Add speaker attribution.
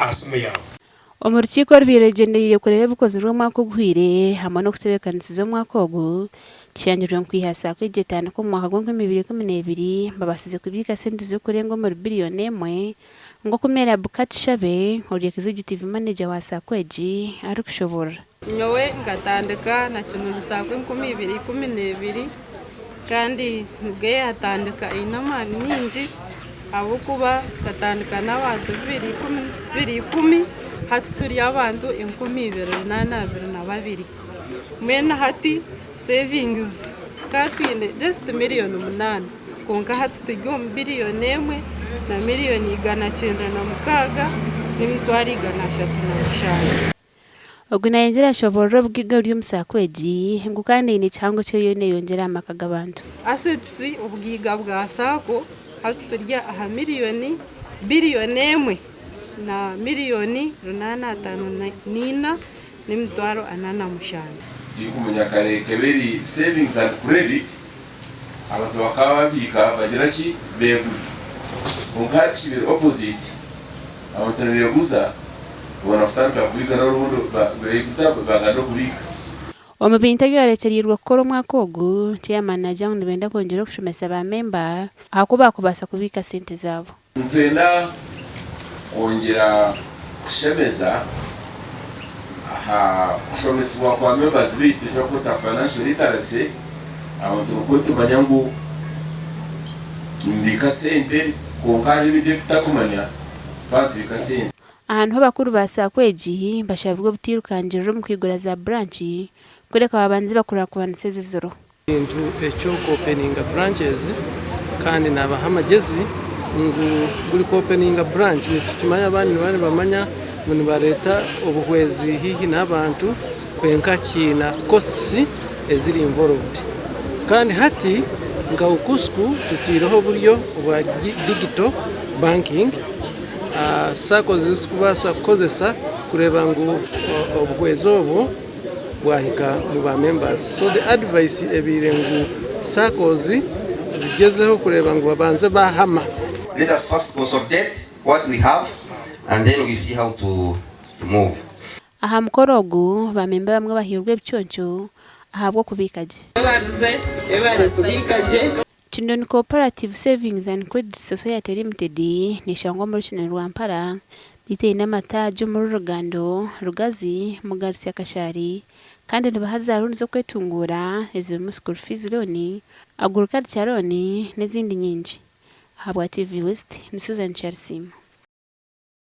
Speaker 1: Aha simu yaawe.
Speaker 2: Omu rukiiko orubaire rugyendereire kureeba ebikozirwe omwaka oguhweire hamwe n'okutebeekanisiza omwaka ogu, kishangirwe ngu kwiha SACCO egi etandika omu mwaka gw'enkumibiri ikumi n'ebiri babaasize kubiika sente zirikurenga omuri biriyoni emwe nk'oku Merab Katushabe ori Executive Manager wa SACCO egi arikushoborora.
Speaker 3: Nyowe nkatandika na Kimuli SACCO 2012 kandi nibwo yatandika eine amaani maingi ahabw'okuba tukatandika n'abantu 2010, hati turi abantu 2822. Mbwenu hati savings tukaba twine just 8 million, kwonka hati turi omu 1 billion na 996 307,000,000.
Speaker 2: Ogu nayongyera ashoborora obugiga oburi omu SACCO egi ngu kandi eine ekihango kyeriyo neyongyera aha maka g'abantu.
Speaker 3: Assets, obugiga bwa SACCO, hati turi aha 1 billion na 854,047,000,000.
Speaker 4: Tinkumanya kare ekaba eri savings and credit, abantu bakaba babiika bagira ki beeguza, kwonka hati kibiri opposite, abantu nibeeguza babona kutandika kubiika n'orubundi beeguza baganda okubiika.
Speaker 2: Omu bintu ebyorekyereirwe kukora omwaka ogu, chairman naagira ngu nibenda kwongyera okushomesa ba memba ahakuba bakubaasa kubiika sente zaabo.
Speaker 4: Nitwenda kwongyera kushemeza aha kushomesibwa kwa members baitu ekyakweta financial literacy, abantu nikwo tumanya ngu nimubiika sente, kwonka hariho ebintu ebi tutakumanya twaba nitubiika sente.
Speaker 2: Aha niho bakuru ba SACCO egi bashabirwe obutairukangirira omu kwigura za branch kureka babanze bakurakuranisa eziziro.
Speaker 5: Ekintu eky'oku-openinga branches, kandi nabaha amagezi ngu buri ku-openinga branch nitukimanya abandi nibaba nibamanya ngu nibareeta obuhwezi haihi n'abantu, kwenka kiina costs eziri involved. Kandi hati nka UKUSCU tutaireho oburyo obwa digital banking, SACCOs ezirikubaasa kukozesa kureeba ngu obuhwezi obwo bwahika mu ba members. So the advice ebaire ngu SACCOs zigyezeho kureeba ngu babanze bahama.
Speaker 6: Let us first consolidate what we have and then we see how to move.
Speaker 2: Aha mukoro ogu, bamemba bamwe bahairwe ebiconco ahabw'okubiika gye. Kindoni Cooperative Savings and Credit Society Limited neshangwa omuri Kinoni Rwampara, beitu eine amataagi omuri Rugando, Rugazi, Mugarutsya Kashari kandi nibaha za looni z'okwetunguura ezirimu school fees loan, agriculture loan n'ezindi nyingi. Ahabwa TV West ni Susan Kyarisiima.